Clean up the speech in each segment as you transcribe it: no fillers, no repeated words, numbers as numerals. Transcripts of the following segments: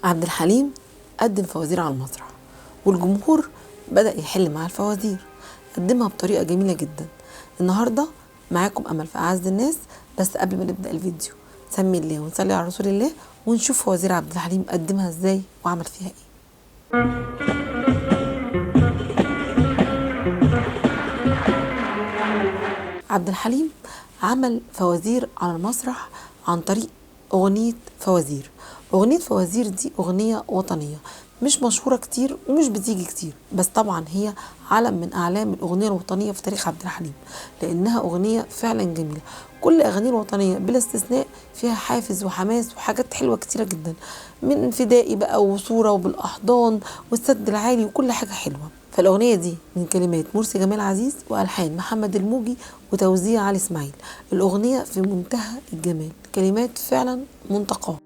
عبد الحليم قدم فوازير على المسرح، والجمهور بدأ يحل مع الفوازير، قدمها بطريقة جميلة جدا. النهاردة معاكم أمل في أعز الناس، بس قبل ما نبدأ الفيديو نسمي الله ونصلي على رسول الله ونشوف فوازير عبد الحليم قدمها ازاي وعمل فيها ايه. عبد الحليم عمل فوازير على المسرح عن طريق أغنية فوازير. أغنية فوازير دي أغنية وطنية مش مشهورة كتير ومش بتيجي كتير، بس طبعا هي علم من أعلام الأغنية الوطنية في تاريخ عبد الحليم، لأنها أغنية فعلا جميلة. كل أغانيه الوطنية بلا استثناء فيها حافز وحماس وحاجات حلوة كتيرة جدا، من فدائي بقى وصورة وبالأحضان والسد العالي وكل حاجة حلوة. فالأغنية دي من كلمات مرسي جمال عزيز وألحان محمد الموجي وتوزيع علي إسماعيل. الأغنية في منتهى الجمال، كلمات فعلا منتقاة.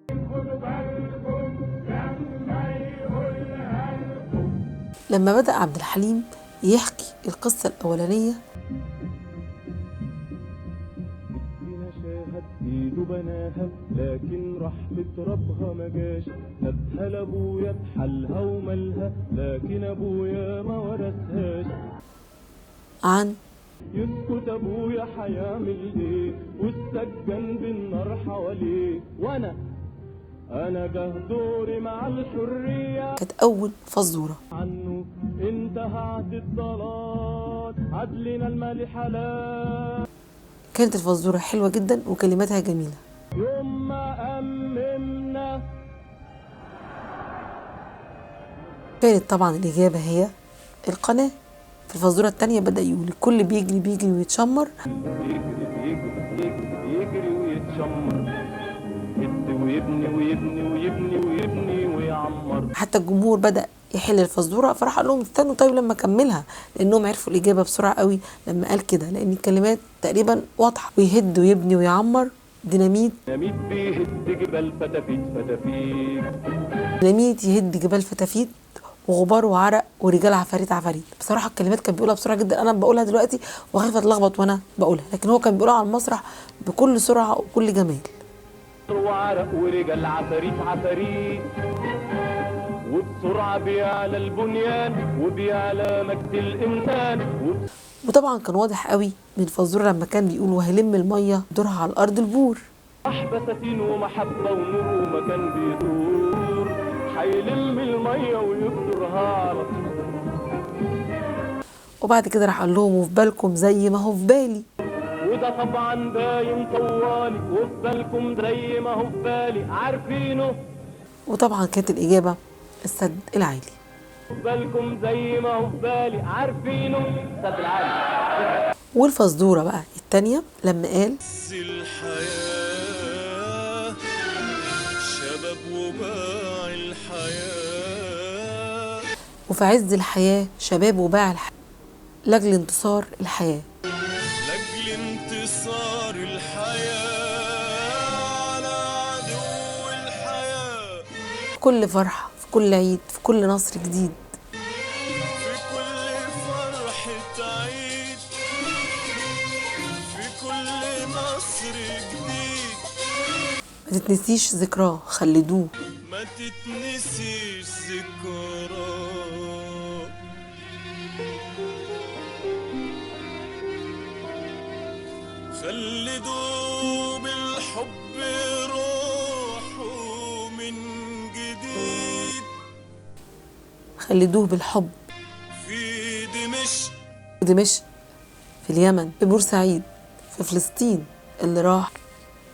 لما بدأ عبد الحليم يحكي القصة الأولانية، ايده بناها لكن راح بترابها ما جاش، سابها لابويا بحالها ومالها لكن ابويا ما ورثهاش. عن يسكت ابويا هيعمل ايه والسجان بالنار حواليه، وانا جه دوري مع الحريه. كانت اول فزوره عنه انتهى عهد الضلال عدلنا المال حلال. كانت الفزورة حلوة جدا وكلماتها جميلة. يوم ما أممنا، كانت طبعا الإجابة هي القناة. في الفزورة التانية بدأ يقول الكل بيجري بيجري ويتشمر، يجري يجري يجري ويتشمر، يد ويبني ويبني ويبني ويبني ويعمر. حتى الجمهور بدأ يحل الفزورة، فراح قال لهم استنوا طيب لما اكملها، لانهم عرفوا الاجابه بسرعه قوي لما قال كده، لان الكلمات تقريبا واضحه. ويهد ويبني ويعمر، ديناميت ديناميت بيهد جبال فتافيت فتافيت، ديناميت يهد جبال فتافيت، وغبار وعرق ورجال عفاريت عفاريت. بصراحه الكلمات كان بيقولها بسرعه جدا، انا بقولها دلوقتي وخايفه اتلخبط وانا بقولها، لكن هو كان بيقولها على المسرح بكل سرعه وكل جمال. وعرق ورجال عفاريت عفاريت، وبسرعة بيعلى البنيان وبيعلى مجد الإنسان. وطبعا كان واضح قوي من الفزورة لما كان بيقول وهلم المية دورها على الأرض البور، بساتين ومحبة ونور ومكان بيدور، هيلم المية ويبدرها على طول. وبعد كده راح قال لهم وفي بالكم زي ما هو في بالي، وده طبعا باين طوالي، وفي بالكم زي ما هو في بالي عارفينه. وطبعا كانت الإجابة السد العالي. بالكم زي ما هو في بالي عارفينه السد العالي. والفزورة بقى التانية لما قال الحياة شباب وباع الحياة، وفي عز الحياة شباب وباع الحياة لأجل انتصار الحياة، لأجل انتصار الحياة على عدو الحياة، في كل فرحة، في كل عيد، في كل نصر جديد، في كل فرحة عيد، في كل نصر جديد، ما تتنسيش ذكراه خلدوه، ما تتنسيش ذكراه، خلدوه بالحب روحه من جديد، خلدوه بالحب في دمشق، دمشق، في اليمن، في بورسعيد، في فلسطين اللي راح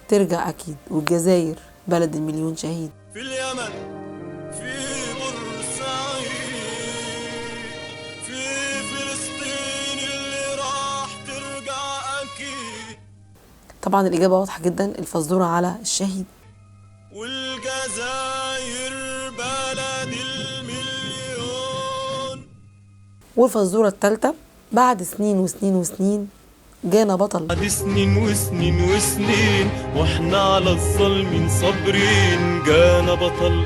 ترجع أكيد، والجزائر بلد المليون شهيد، في اليمن، في بورسعيد، في فلسطين اللي راح ترجع أكيد. طبعا الإجابة واضحة جدا، الفزورة على الشهيد. والجزائر بلد المليون. والفزورة الثالثة بعد سنين وسنين وسنين جانا بطل، بعد سنين وسنين وسنين واحنا على الظلم صابرين، جانا بطل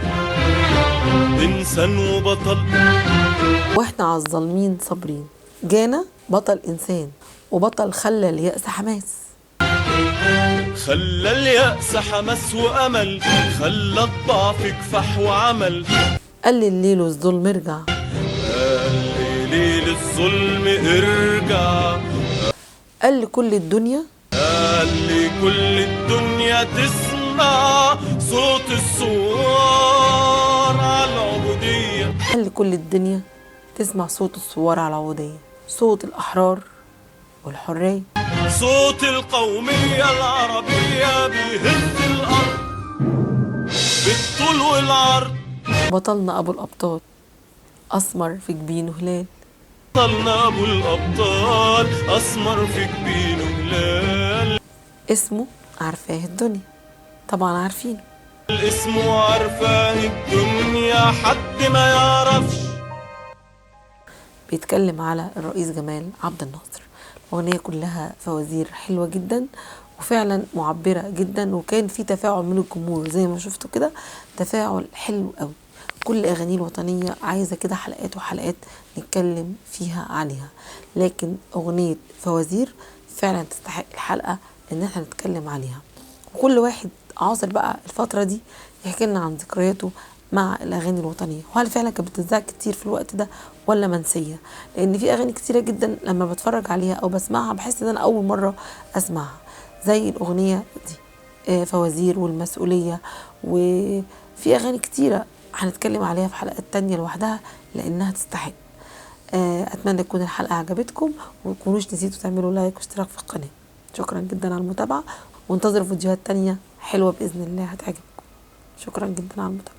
إنسان وبطل، واحنا على الظالمين صابرين، جانا بطل إنسان وبطل خلى اليأس حماس، خلى اليأس حماس وأمل، خلى الضعف كفاح وعمل. قال لي الليل والظلم ارجع، قال لي ليل الظلم ارجع، قال لكل الدنيا، قال لي كل الدنيا تسمع صوت الثوار على العبودية. قال لكل الدنيا تسمع صوت الثوار على العبودية، صوت الأحرار والحرية، صوت القومية العربية بيهز الأرض بالطول والعرض. بطلنا أبو الأبطال أسمر في جبينه هلال، بطلنا أبو الأبطال أسمر في جبينه هلال، اسمه عارفاه الدنيا، طبعا عارفينه، اسمه عارفاه الدنيا حد ما يعرفش. بيتكلم على الرئيس جمال عبد الناصر. الأغنية كلها فوازير حلوة جدا وفعلا معبرة جدا، وكان في تفاعل من الجمهور زي ما شفتوا كده، تفاعل حلو قوي. كل أغانيه الوطنية عايزة كده حلقات وحلقات نتكلم فيها عليها، لكن أغنية فوازير فعلا تستحق الحلقة إن احنا نتكلم عليها. وكل واحد عاصر بقى الفترة دي يحكي لنا عن ذكرياته مع الأغاني الوطنية، وهل فعلا كانت بتتذاع كتير في الوقت ده ولا منسية؟ لأن في أغاني كتيرة جدا لما بتفرج عليها أو بسمعها بحس إن أنا أول مرة أسمعها، زي الأغنية دي فوازير والمسؤولية، وفي أغاني كتيرة هنتكلم عليها في حلقات تانية لوحدها لأنها تستحق. أتمنى تكون الحلقة عجبتكم، ومتكونوش نسيتوا تعملوا لايك واشتراك في القناة. شكرا جدا على المتابعة، وانتظروا فيديوهات تانية حلوة بإذن الله هتعجبكم. شكرا جدا على المتابعة.